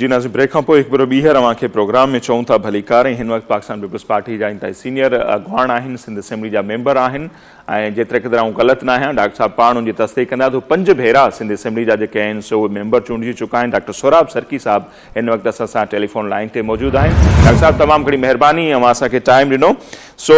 جي ناظرين بريڪ کان پوء هڪ ڀيرو ٻيهر اوهان کي پروگرام ۾ چئون ٿا ڀليڪار ۽ هن وقت پاڪستان پيپلز پارٽي جا انتهائي سينيئر اڳواڻ آهن سنڌ اسيمبلي جا ميمبر آهن ۽ جيتري قدر آئون غلط نه آهيان ڊاڪٽر صاحب پاڻ ان جي تصديق ڪندا ته پنج ڀيرا سنڌ اسيمبلي جا جيڪي آهن سو اهي ميمبر چونڊجي چڪا آهن ڊاڪٽر سهراب سرڪي صاحب هن وقت اسان سان ٽيليفون لائين تي موجود آهن ڊاڪٽر صاحب تمام گهڻي مهرباني اوهان اسان کي ٽائيم ڏنو سو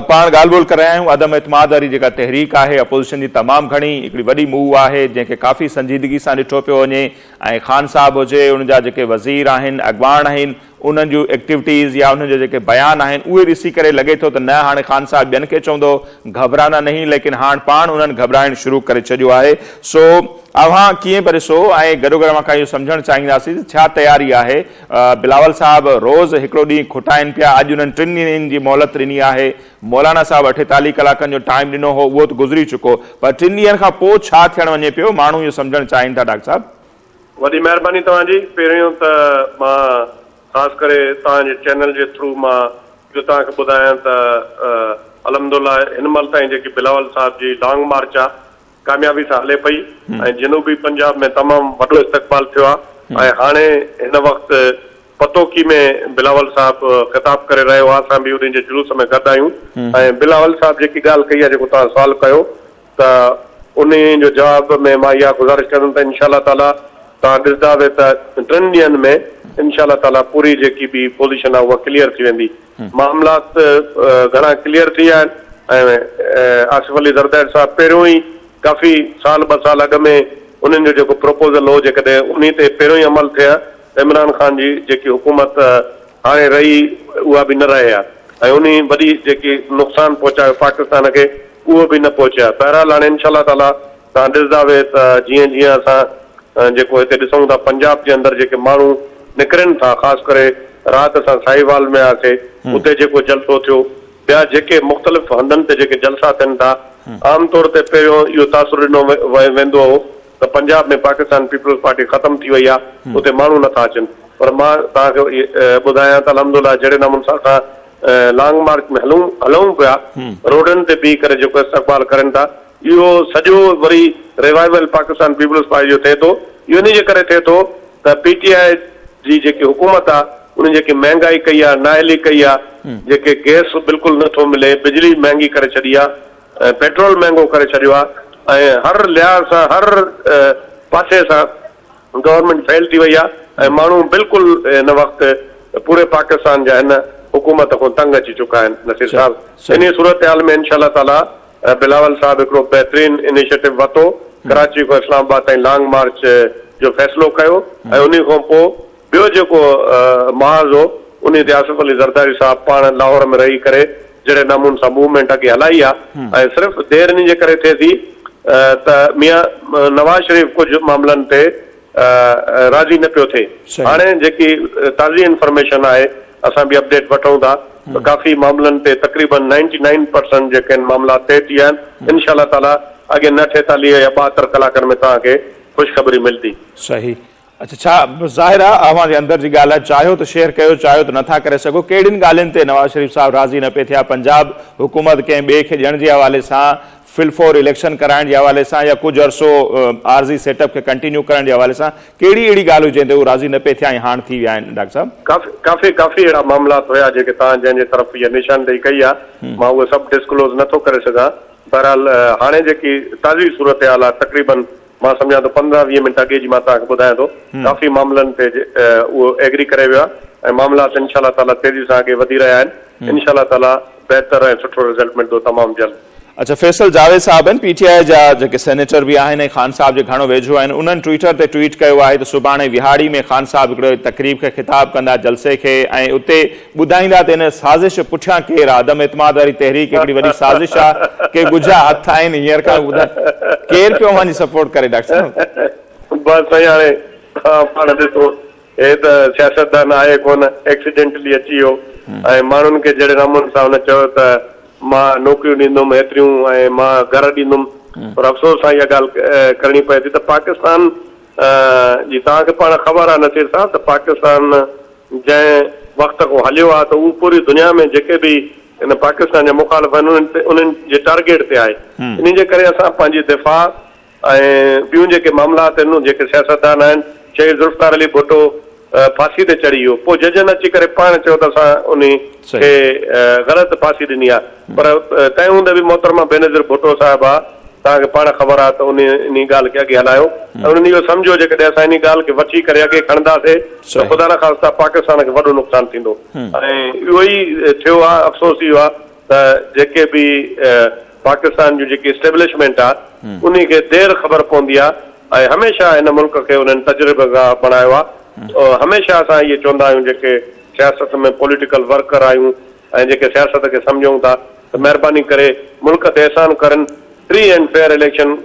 پاڻ ڳالهه ٻولهه ڪري رهيا آهيون عدم اعتماد واري جيڪا تحريڪ آهي اپوزيشن جي تمام گهڻي هڪڙي وڏي موو آهي جنهن کي ڪافي سنجيدگي سان ڏٺو پيو وڃي ۽ خان صاحب هجي ان جا جيڪي وزير آهن اڳواڻ آهن انهن جون ايڪٽيوٽيز يا انهن جا جيڪي بيان آهن اهي ڏسي ڪري لڳي ٿو ته نه هاڻي خان صاحب ٻين کي چوندو گهٻرانا نهين ليڪن هاڻ پاڻ انهن گهٻرائڻ شروع ڪري ڇڏيو آهي سو اوهان ڪيئن پيا ڏسو ۽ گڏوگڏ اوهان کان اهو سمجهڻ چاهينداسين ته ڇا تياري آهي بلاول صاحب روز هڪڙو ڏينهن کٽائين پيا، اڄ انهن ٽن ڏينهن جي مهلت ڏني آهي، مولانا صاحب 48 ڪلاڪن جو ٽائيم ڏنو هو اهو ته گذري چڪو پر ٽن ڏينهن کان پوء ڇا ٿيڻ وڃي پيو ماڻهو اهو سمجهڻ چاهين ٿا ڊاڪٽر صاحب. وڏي مهرباني توهان جي پهريون ته مان خاص ڪري توهان جي چينل جي ٿرو مان اهو توهان کي ٻڌايان ته الحمدالله هن مهل تائين جيڪي بلاول صاحب جي لانگ مارچ آ ڪاميابي سان هلي پئي ۽ جنوبي پنجاب ۾ تمام وڏو استقبال ٿيو آهي ۽ هاڻي هن وقت پتوڪي ۾ بلاول صاحب خطاب ڪري رهيو آهي اسان به انهي جي جلوس ۾ گڏ آهيون ۽ بلاول صاحب جيڪي ڳالهه ڪئي آهي جيڪو توهان سوال ڪيو ته انهي جو جواب ۾ مان اها گذارش ڪندم ته انشاء الله تعالي توهان ڏسندا به ته ٽن ڏينهن ۾ انشاء الله تعالي پوري جيڪي به پوزيشن آهي اها ڪليئر ٿي ويندي معاملات گهڻا ڪليئر ٿي ويا آهن ۽ آصف علي زرداري صاحب پهريون ئي ڪافي سال ٻه سال اڳ ۾ انهن جو جيڪو پروپوزل هو جيڪڏهن انهي تي پهريون ئي عمل ٿئي ها ته عمران خان جي جيڪي حڪومت هاڻي رهي اها به نه رهي ها ۽ انهي وڏي جيڪي نقصان پهچايو پاڪستان کي اهو به نه پهچي ها بهرحال هاڻي انشاء الله تعالي توهان ڏسندا وي ته جيئن جيئن اسان جيڪو هتي ڏسون ٿا پنجاب جي اندر جيڪي ماڻهو نڪرن ٿا خاص ڪري رات اسان ساهيوال ۾ هئاسي اتي جيڪو جلسو ٿيو ٻيا جيڪي مختلف هنڌن تي جيڪي جلسا ٿين ٿا عام طور تي پهريون اهو تاثر ڏنو ويندو هو ته پنجاب ۾ پاڪستان پيپلز پارٽي ختم ٿي وئي آهي اتي ماڻهو نٿا اچن پر مان توهان کي ٻڌايان ته الحمدلله جهڙي نموني سان اسان لانگ مارچ ۾ هلون هلون پيا روڊن تي بيهي ڪري جيڪو استقبال ڪرين ٿا اهو سڄو وري ريوائيول پاڪستان پيپلز پارٽي جو ٿئي ٿو. اهو انهي جي ڪري ٿئي ٿو ته پي ٽي آء جي جيڪي حڪومت آ انهن جيڪي مهنگائي ڪئي آ، نااهلي ڪئي آ، جيڪي گئس بلڪل نه ٿو ملي، بجلي مهنگي ڪري ڇڏي آ ۽ پيٽرول مهنگو ڪري ڇڏيو آ ۽ هر لحاظ سان هر پاسي سان گورنمينٽ فيل ٿي وئي آ ۽ ماڻهو بلڪل هن وقت پوري پاڪستان جا هن حڪومت کان تنگ اچي چڪا آهن نصير صاحب انهي صورتحال ۾ انشاء الله تعالي بلاول صاحب هڪڙو بهترين انيشيٽو ورتو، ڪراچي کان اسلام آباد تائين لانگ مارچ جو فيصلو ڪيو ۽ انهي کان پوء ٻيو جيڪو محاذ هو انهي تي آصف علي زرداري صاحب پاڻ لاهور ۾ رهي ڪري جهڙي نموني سان موومينٽ اڳي هلائي آ ۽ صرف دير انهي جي ڪري ٿئي ٿي ته ميان نواز شريف ڪجهه معاملن تي راضي نه پيو ٿئي. هاڻي جيڪي تازي انفارميشن آهي اسان به اپڊيٽ وٺون ٿا ته ڪافي معاملن تي تقريبن نائنٽي نائن پرسنٽ جيڪي آهن معاملا طئي ٿي ويا آهن انشاء الله تعالي اڳين 48 يا 72 ڪلاڪن ۾ توهان کي خوشخبري ملندي. صحيح اڇا ڇا ظاهر آ اوهان جي اندر جي ڳالهه آهي چاهيو ته شيئر ڪيو چاهيو ته نٿا ڪري سگهو ڪهڙين ڳالهين تي نواز شريف صاحب راضي نه پئي ٿيا پنجاب حڪومت ڪنهن ٻئي کي ڏيڻ جي حوالي سان فل فور اليڪشن ڪرائڻ جي حوالي سان يا ڪجهه عرصو عارضي سيٽ اپ کي ڪنٽينيو ڪرڻ جي حوالي سان ڪهڙي اهڙي ڳالهه هئي جنهن تي هو راضي نه پئي ٿيا ۽ هاڻ ٿي ويا آهن ڊاڪٽر صاحب؟ ڪافي ڪافي ڪافي اهڙا معاملات هيا جيڪي توهان جنهن جي طرف اها نشاندهي ڪئي آهي مان اهي سڀ ڊسڪلوز نه ٿو ڪري سگهان بهرحال هاڻي جيڪي تازي صورتحال آهي تقريبن مان سمجهان ٿو 15 20 منٽ اڳي جي مان توهان کي ٻڌايان ٿو ڪافي معاملن تي اهو ايگري ڪري ويو آهي ۽ معاملات انشاء الله تعالي تيزي سان اڳي وڌي رهيا آهن انشاء الله تعالي بهتر ۽ سٺو رزلٽ ملندو تمام جلد. اڇا فيصل جاويد صاحب آهن پي ٽي آء جا جيڪي سينيٽر به آهن ۽ خان صاحب جي گهڻو ويجهو آهن انهن ٽوئيٽر تي ٽوئيٽ ڪيو آهي ته سڀاڻي وهاڙي ۾ خان صاحب هڪڙي تقريب کي خطاب ڪندا جلسي کي ۽ اتي ٻڌائيندا ته ان سازش پٺيان ڪير آهي عدم اعتماد واري تحريڪ هڪڙي وڏي سازش آهي ڪي ڳجها هٿ آهن هينئر کان ٻڌائي ڪير پيو اوهان جي سپورٽ ڪري ڊاڪٽر صاحب. بس سائين هاڻي توهان پاڻ ڏسو هي ته سياستدان آهي ڪونه، ايڪسيڊنٽلي اچي ويو ۽ ماڻهن کي جهڙي نموني سان هن چيو ته مان نوڪريون ڏيندم هيتريون ۽ مان گهر ڏيندم پر افسوس سان اها ڳالهه ڪرڻي پئي ٿي ته پاڪستان جي توهان کي پاڻ خبر آهي نصير صاحب ته پاڪستان جنهن وقت کان هليو آهي ته اهو پوري دنيا ۾ جيڪي به هن پاڪستان جا مخالف آهن انهن تي انهن جي ٽارگيٽ تي آهي انهي جي ڪري اسان پنهنجي دفاع ۽ ٻيون جيڪي معاملات آهن جيڪي سياستدان آهن شهيد ذوالفقار علي ڀٽو ڦاسي تي چڙهي ويو پوء ججن اچي ڪري پاڻ چيو ته اسان انهي کي غلط ڦاسي ڏني آهي پر تنهن هوندي به محترمه بينظير ڀٽو صاحبه توهان کي پاڻ خبر آهي ته انهي انهي ڳالهه کي اڳي هلايو ۽ انهن اهو سمجهيو جيڪڏهن اسان انهي ڳالهه کي وٺي ڪري اڳي کڻنداسي ته خدا نخواسته پاڪستان کي وڏو نقصان ٿيندو ۽ اهو ئي ٿيو آهي افسوس اهو آهي ته جيڪي به پاڪستان جون جيڪي اسٽيبلشمينٽ آ انهي کي دير خبر پوندي آ ۽ هميشه هن ملڪ کي انهن تجربه گاهه بڻايو آ هميشه اسان اهي چوندا آهيون جيڪي سياست ۾ پوليٽيڪل ورڪر آهيون ۽ جيڪي سياست کي سمجهون ٿا ته مهرباني ڪري ملڪ تي احسان ڪرن فري اينڊ فيئر اليڪشن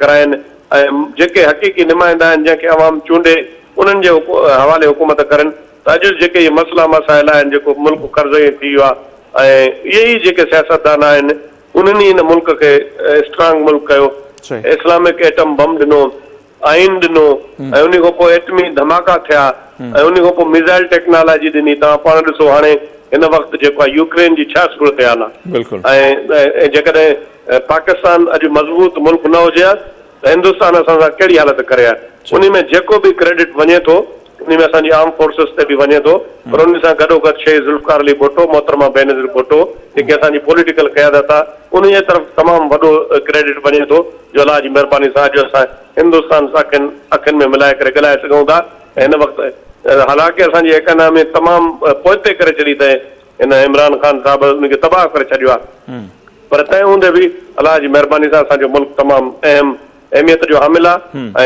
ڪرائين ۽ جيڪي حقيقي نمائندا آهن جنهن کي عوام چونڊي انهن جي حوالي حڪومت ڪرن ته اڄ جيڪي اهي مسئلا مسائل آهن جيڪو ملڪ قرضئي ٿي ويو آهي ۽ اهي ئي جيڪي سياستدان آهن انهن ئي هن ملڪ کي اسٽرانگ ملڪ ڪيو اسلامڪ ايٽم بم ڏنو آئين ڏنو ۽ انهي کان پوء ايٽمي ڌماڪا ٿيا ۽ انهي کان پوء ميزائل ٽيڪنالاجي ڏني توهان پاڻ ڏسو هاڻي هن وقت جيڪو آهي يوڪرين جي ڇا صورتحال آهي ۽ جيڪڏهن پاڪستان اڄ مضبوط ملڪ نه هجي ها ته هندستان اسان سان ڪهڙي حالت ڪري ها انهي ۾ جيڪو به ڪريڊٽ وڃي ٿو انهي ۾ اسان جي آرم فورسز تي به وڃي ٿو پر انهي سان گڏوگڏ شهيد ذوالفقار علي ڀٽو، محترمه بينظير ڀٽو جيڪي اسان جي پوليٽيڪل قيادت آ انهي جي طرف تمام وڏو ڪريڊٽ وڃي ٿو جو الله جي مهرباني سان اڄ اسان هندستان سان اکين اکين ۾ ملائي ڪري ڳالهائي سگهون ٿا ۽ هن وقت حالانڪه اسان جي ايڪانامي تمام پوئتي ڪري ڇڏي اٿئي هن عمران خان صاحب ان کي تباهه ڪري ڇڏيو آ پر تنهن هوندي به الله جي مهرباني سان اسان جو ملڪ تمام اهم اهميت جو حامل آ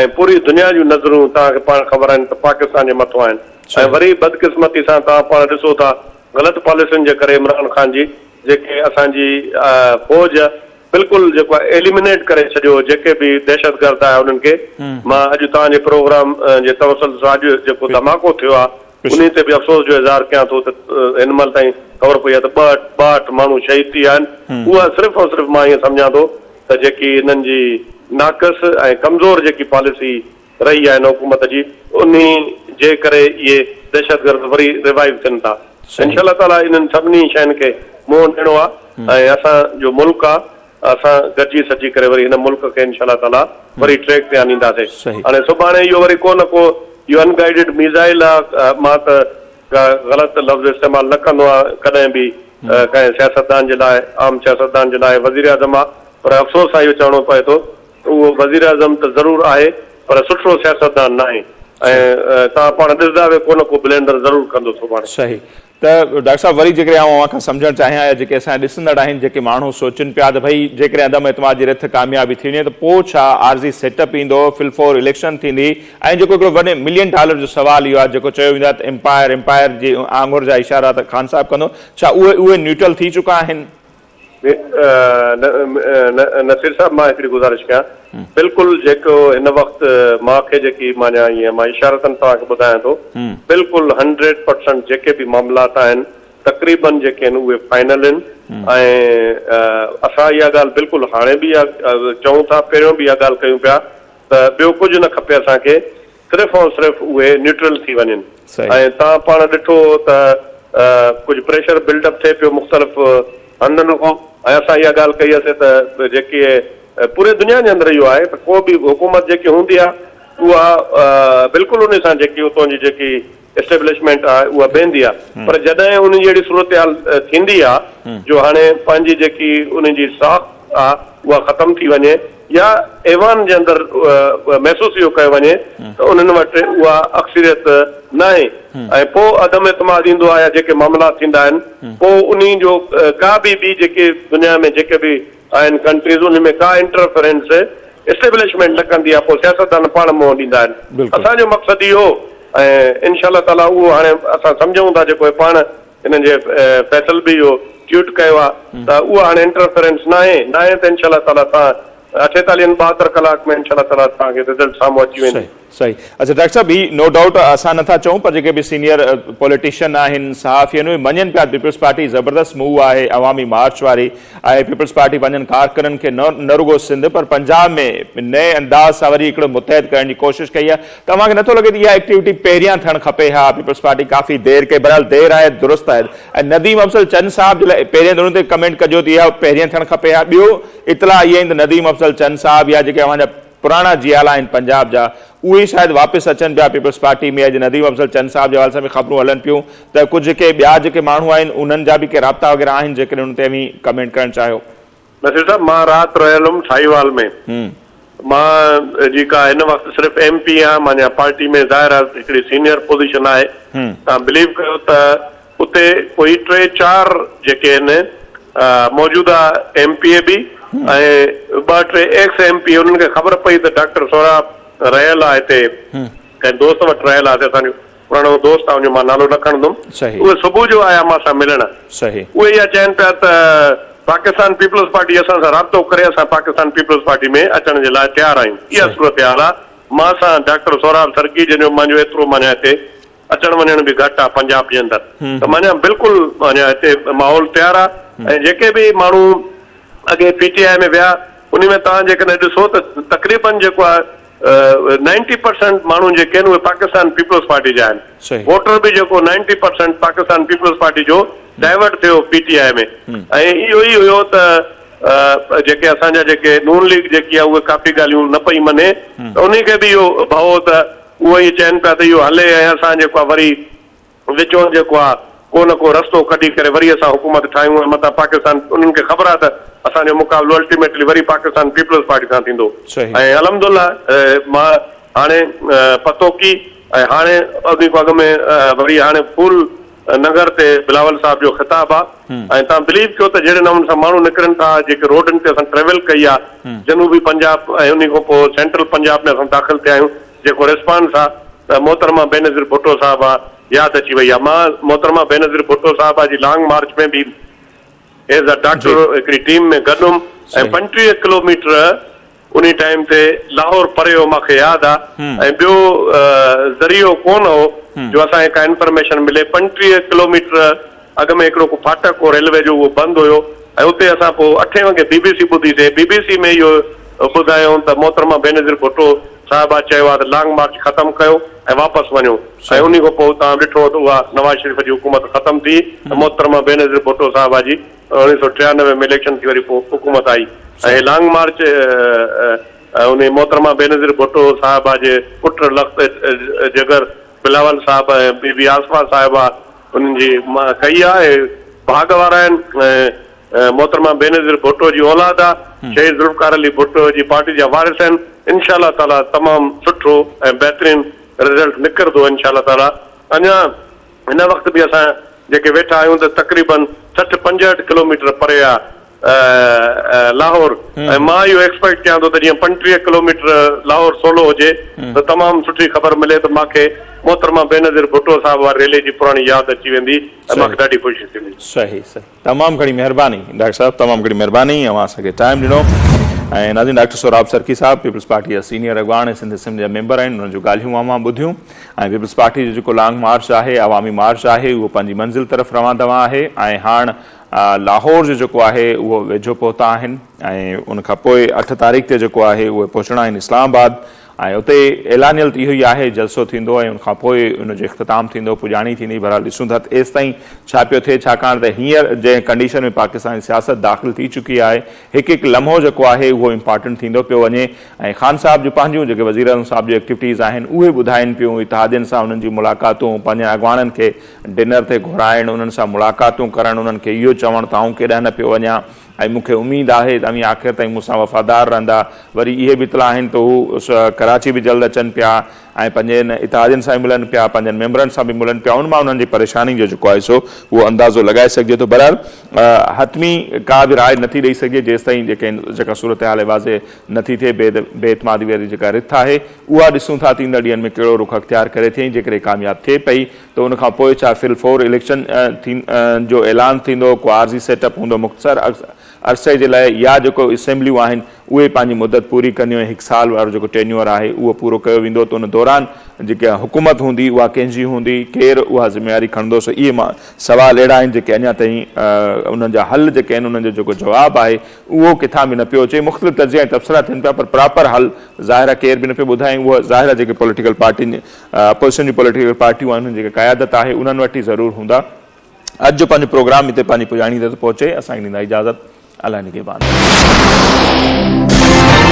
۽ پوري دنيا جون نظرون توهان کي پاڻ خبر آهن ته پاڪستان جي مٿو آهن ۽ وري بدقسمتي سان توهان پاڻ ڏسو ٿا غلط پاليسين جي ڪري عمران خان جي جيڪي اسان جي فوج بلڪل جيڪو آهي ايليمنيٽ ڪري ڇڏيو جيڪي به دهشتگرد آهي انهن کي مان اڄ توهان جي پروگرام جي توسل سان اڄ جيڪو ڌماڪو ٿيو آ انهي تي به افسوس جو اظهار ڪيان ٿو ته هن مهل تائين خبر پئي آهي ته 62 ماڻهو شهيد ٿي ويا آهن اها صرف ۽ صرف مان ائين سمجهان ٿو ته جيڪي انهن جي ناقص ۽ ڪمزور جيڪي پاليسي رهي آهي هن حڪومت جي انهي جي ڪري اهي دهشتگرد وري ريوائيو ٿين ٿا انشاء الله تعالي انهن سڀني شين کي منهن ڏيڻو آهي ۽ اسان جو ملڪ آهي اسان گڏجي سڏجي ڪري وري هن ملڪ کي انشاء الله تعالي وري ٽريڪ تي آڻينداسين هاڻي سڀاڻي اهو وري ڪو نه ڪو اهو ان گائيڊڊ ميزائل آ مان ته ڪا غلط لفظ استعمال نه ڪندو آهيان ڪڏهن به ڪنهن سياستدان جي لاء عام سياستدان جي لاء وزيراعظم آ پر افسوس سان اهو چوڻو پئي ٿو ته اهو وزيراعظم ته ضرور آهي پر سٺو سياستدان ناهي ۽ توهان پاڻ ڏسندا به ڪو نه ڪو بلينڊر ضرور ڪندو سڀاڻي. صحيح ته ڊاڪٽر صاحب وري جيڪڏهن آئون اوهان کان سمجهڻ چاهيان يا جيڪي اسان جا ڏسندڙ آهن جيڪي ماڻهو سوچن پيا ته ڀئي جيڪڏهن عدم اعتماد جي رٿ ڪاميابي ٿي وڃي ته پوء ڇا عارضي سيٽ اپ ايندو فل فور اليڪشن ٿيندي ۽ جيڪو هڪڙو وڏي ملين ڊالر جو سوال اهو آهي جيڪو چيو ويندو آهي ته امپائر امپائر جي آڱر جا اشارا ته خان صاحب ڪندو ڇا اهي اهي نيوٽرل ٿي چڪا آهن؟ نصير صاحب مان هڪڙي گذارش ڪيان بلڪل جيڪو هن وقت مان کي جيڪي معنيٰ ائين مان اشارتن توهان کي ٻڌايان ٿو بلڪل هنڊريڊ پرسنٽ جيڪي به معاملات آهن تقريبن جيڪي آهن اهي فائنل آهن ۽ اسان اها ڳالهه بلڪل هاڻي به اها چئون ٿا پهريون به اها ڳالهه ڪيون پيا ته ٻيو ڪجهه نه کپي اسان کي صرف ۽ صرف اهي نيوٽرل ٿي وڃن ۽ توهان پاڻ ڏٺو ته ڪجهه پريشر بلڊ اپ ٿئي پيو مختلف هنڌن کان ۽ اسان اها ڳالهه ڪئي هئسي ته جيڪي پوري دنيا جي اندر اهو آهي ته ڪو به حڪومت جيڪي هوندي آهي اها بلڪل ان سان جيڪي اتان جي جيڪي اسٽيبلشمينٽ آهي اها بيهندي آهي پر جڏهن ان جي اهڙي صورتحال ٿيندي آهي جو هاڻي پنهنجي جيڪي ان جي ساخت آهي اها ختم ٿي وڃي يا ايوان جي اندر محسوس اهو ڪيو وڃي ته انهن وٽ اها اڪثريت ناهي ۽ پوء عدم اعتماد ايندو آهي يا جيڪي معاملا ٿيندا آهن پوء انهي جو ڪا به ٻي جيڪي دنيا ۾ جيڪي به آهن ڪنٽريز انهي ۾ ڪا انٽرفرنس اسٽيبلشمينٽ نه ڪندي آهي پوء سياستدان پاڻ منهن ڏيندا آهن اسان جو مقصد اهو ۽ انشاء الله تعالي اهو هاڻي اسان سمجهون ٿا جيڪو پاڻ هنن جي فيصل به اهو ٽوئيٽ ڪيو آهي ته اهو هاڻي انٽرفرنس ناهي ناهي ته انشاء الله تعالي تان اٺيتاليهن 72 ڪلاڪ ۾ انشاء الله تعالي توهان کي رزلٽ سامهون اچي ويندو. صحيح اڇا ڊاڪٽر صاحب هي نو ڊائوٽ اسان نٿا چئون پر جيڪي به سينيئر پوليٽيشن آهن صحافي آهن اهي مڃين پيا پيپلز پارٽي زبردست موو آهي عوامي مارچ واري ۽ پيپلز پارٽي پنهنجن ڪارڪنن کي نه رڳو سنڌ پر پنجاب ۾ نئين انداز سان وري هڪڙو متحد ڪرڻ جي ڪوشش ڪئي آهي ته اوهان کي نٿو لڳي ته اها ايڪٽيوٽي پهريان ٿيڻ کپي ها پيپلز پارٽي ڪافي دير ڪئي بهرحال دير آهي درست آهي ۽ نديم افضل چن صاحب جي لاء پهريان ته ان تي ڪمينٽ ڪجو ته اها پهريان ٿيڻ کپي ها ٻيو اطلاع اهي آهن ته نديم افضل چن صاحب يا جيڪي اوهان جا پراڻا جيالا آهن پنجاب جا اهي شايد واپس اچن پيا پيپلز پارٽي ۾ اڄ نديم افضل چن صاحب جي حوالي سان به خبرون هلن پيون ته ڪجهه ڪي ٻيا جيڪي ماڻهو آهن انهن جا به ڪي رابطا وغيره آهن جيڪڏهن ان تي اوهين ڪمينٽ ڪرڻ چاهيو. نصير صاحب مان رات رهيل هيم ساهيوال ۾ مان جيڪا هن وقت صرف ايم پي آهيان معنيٰ پارٽي ۾ ظاهر آهي هڪڙي سينيئر پوزيشن آهي توهان بليو ڪيو ته اتي ڪوئي ٽي چار جيڪي آهن موجوده ايم پي اي به ۽ ٻه ٽي ايڪس ايم پي اي انهن کي خبر پئي ته ڊاڪٽر سهراب رهيل آهي هتي ڪنهن دوست وٽ رهيل آهي اسان جو پراڻو دوست آ ان جو مان نالو نه کڻندم اهي صبح جو آيا مان سان ملڻ اهي اها چين پيا ته پاڪستان پيپلز پارٽي اسان سان رابطو ڪري اسان پاڪستان پيپلز پارٽي ۾ اچڻ جي لاء تيار آهيون اها صورتحال آ مان سان ڊاڪٽر سهراب سرڪي جنهن جو مانجو ايترو معنيٰ هتي اچڻ وڃڻ به گهٽ آ پنجاب جي اندر ته معنيٰ بلڪل معنيٰ هتي ماحول تيار آ ۽ جيڪي به ماڻهو اڳي پي ٽي آء ۾ ويا انهي ۾ توهان جيڪڏهن ڏسو ته تقريبن جيڪو آ نائنٽي پرسنٽ ماڻهو جيڪي آهن اهي پاڪستان پيپلز پارٽي جا آهن ووٽر به جيڪو ninety percent Pakistan peoples party جو ڊائيورٽ ٿيو پي ٽي آء ۾ ۽ اهو ئي هيو ته جيڪي اسان جا جيڪي نون ليگ جيڪي آهي اهي ڪافي ڳالهيون نه پئي مڃي ته انهي کي به اهو ڀؤ ته اهي ائين چون پيا ته اهو هلي ۽ اسان جيڪو آهي وري وچون جيڪو آ ڪو نه ڪو رستو ڪڍي ڪري وري اسان حڪومت ٺاهيون ۽ متان پاڪستان انهن کي خبر آ ته اسان جو مقابلو الٽيميٽلي وري پاڪستان پيپلز پارٽي سان ٿيندو ۽ الحمدالله مان هاڻي پتوڪي ۽ هاڻي انهي کان اڳ ۾ وري هاڻي ڦول ننگر تي بلاول صاحب جو خطاب آ ۽ توهان بليو ڪيو ته جهڙي نموني سان ماڻهو نڪرن ٿا جيڪي روڊن تي اسان ٽريول ڪئي آ جنوبي پنجاب ۽ انهي کان پوء سينٽرل پنجاب ۾ اسان داخل ٿيا آهيون جيڪو ريسپانس آ ته محترمه بينظير ڀٽو صاحبه ياد اچي وئي آ. مان محترمه بينظير ڀٽو صاحبه جي لانگ مارچ ۾ به ايز ا ڊاڪٽر هڪڙي ٽيم ۾ گڏ هيم ۽ 35 ڪلوميٽر انهي ٽائيم تي لاهور پري هو مان کي ياد آ ۽ ٻيو ذريعو ڪونه هو جو اسان کي ڪا انفرميشن ملي 35 ڪلوميٽر اڳ ۾ هڪڙو ڪو ڦاٽڪ هو ريلوي جو اهو بند هيو ۽ اتي اسان پوء اٺين وڳي بي بي سي ٻڌي سي بي بي سي ۾ اهو ٻڌايائون ته محترمه بينظير ڀٽو صاحبه چيو آهي ته لانگ مارچ ختم ڪيو ۽ واپس وڃو ۽ انهي کان پوء توهان ڏٺو ته اها نواز شريف جي حڪومت ختم ٿي ۽ محترمه بينظير ڀٽو صاحبه جي 1993 ۾ اليڪشن ٿي وري پوء حڪومت آئي ۽ لانگ مارچ انهي محترمه بينظير ڀٽو صاحبه جي پٽ لخت جگر بلاول صاحب ۽ بي بي آصفه صاحبه انهن جي مان ڪئي آ ۽ ڀاڳ وارا آهن ۽ محترمه بينظير ڀٽو جي اولاد آ شهيد ذوالفقار علي ڀٽو جي پارٽي جا وارث آهن انشاء الله تعالي تمام سٺو ۽ بهترين رزلٽ نڪرندو انشاء الله تعالي اڃا هن وقت به اسان جيڪي ويٺا آهيون ته تقريبن 60 65 ڪلوميٽر پري آ لاهور ۽ مان اهو ايڪسپيڪٽ ڪيان ٿو ته جيئن 35 ڪلوميٽر لاهور سولو هجي ته تمام سٺي خبر ملي ته مان کي محترمه بينظير ڀٽو صاحب واري ريلي جي پراڻي ياد اچي ويندي ۽ مان کي ڏاڍي خوشي ٿيندي. صحيح صحيح تمام گهڻي مهرباني ڊاڪٽر صاحب تمام گهڻي مهرباني اوهان اسان کي ٽائيم ڏنو ۽ ناظرين ڊاڪٽر سهراب سرڪي صاحب پيپلز پارٽي جا سينيئر اڳواڻ ۽ سنڌ اسيمبلي جا ميمبر آهن انهن جون ڳالهيون اوهان ٻڌيون ۽ پيپلز پارٽي جو جيڪو لانگ مارچ آهي عوامي مارچ آهي اهو پنهنجي منزل طرف روان دوان آهي ۽ هاڻ لاهور جو جيڪو آهي اهو ويجهو پهتا آهن ۽ ان کان پوء اٺ تاريخ تي جيڪو آهي اهي پهچڻا آهن اسلام آباد ۽ اتي اعلانيل ته اهو ئي آهي جلسو ٿيندو ۽ ان کان پوء ان جو اختتام ٿيندو پڄاڻي ٿيندي بهرحال ڏسون ٿا ته ايستائين ڇا پيو ٿئي ڇاڪاڻ ته هينئر جنهن ڪنڊيشن ۾ پاڪستاني سياست داخل ٿي چڪي آهي هڪ هڪ لمحو جيڪو آهي اهو امپارٽنٽ ٿيندو پيو وڃي ۽ خان صاحب جون پنهنجون جيڪي وزيراعظم صاحب جون ايڪٽيوٽيز آهن اهي ٻڌائين پيون اتحادين سان انهن جون ملاقاتون پنهنجن اڳواڻن کي ڊنر تي گهرائڻ، انهن سان ملاقاتون ڪرڻ، انهن کي اهو چوڻ ته آئون ڪيڏانهن نه پيو وڃان ۽ مون کي اميد آهي ته اوهين آخر تائين مون سان وفادار رهندا. وري اهي به اطلاع آهن ته هو ڪراچي به جلد اچن پيا ۽ پنهنجن اتحادين سان به ملن پيا، پنهنجن ميمبرن سان به ملن پيا. ان مان انهن جي پريشاني جو جيڪو آهي سو اهو اندازو لڳائي سگهجي ٿو. بهرحال حتمي ڪا به راء نٿي ڏئي سگهجي جيستائين جيڪا صورتحال واضح نٿي ٿئي. بي اعتمادي واري جيڪا رٿ آهي اها ڏسون ٿا ته ايندڙ ڏينهن ۾ ڪهڙو رخ اختيار ڪري ٿي ۽ جيڪڏهن ڪامياب ٿئي پئي ته ان کان پوء ڇا في الفور اليڪشن جو اعلان ٿيندو، ڪو عارضي سيٽ اپ هوندو مختصر عرصي جي لاء يا جيڪو اسيمبليون آهن اهي پنهنجي مدت پوري ڪنديون ۽ هڪ سال وارو جيڪو ٽينيوئر آهي اهو پورو ڪيو ويندو ته ان دوران جيڪا حڪومت هوندي اها ڪنهن جي هوندي، ڪير اها ذميواري کڻندو سو اهي سوال اهڙا آهن جيڪي اڃا تائين انهن جا حل جيڪي آهن انهن جو جيڪو جواب آهي اهو ڪٿان به نه پيو اچي، مختلف تجزيا ۽ تبصرا ٿين پيا پر پراپر حل ظاهر آهي ڪير به نه پيو ٻڌائي ۽ اهو ظاهر آهي جيڪي پوليٽيڪل پارٽين اپوزيشن جون پوليٽيڪل پارٽيون آهن انهن جي جيڪا قيادت آهي انهن وٽ ئي ضرور هوندا. اڄ جو پنهنجو پروگرام هتي پنهنجي پڄاڻي تي ٿو پهچي اسان کي ڏيندا اجازت الله نگهبان.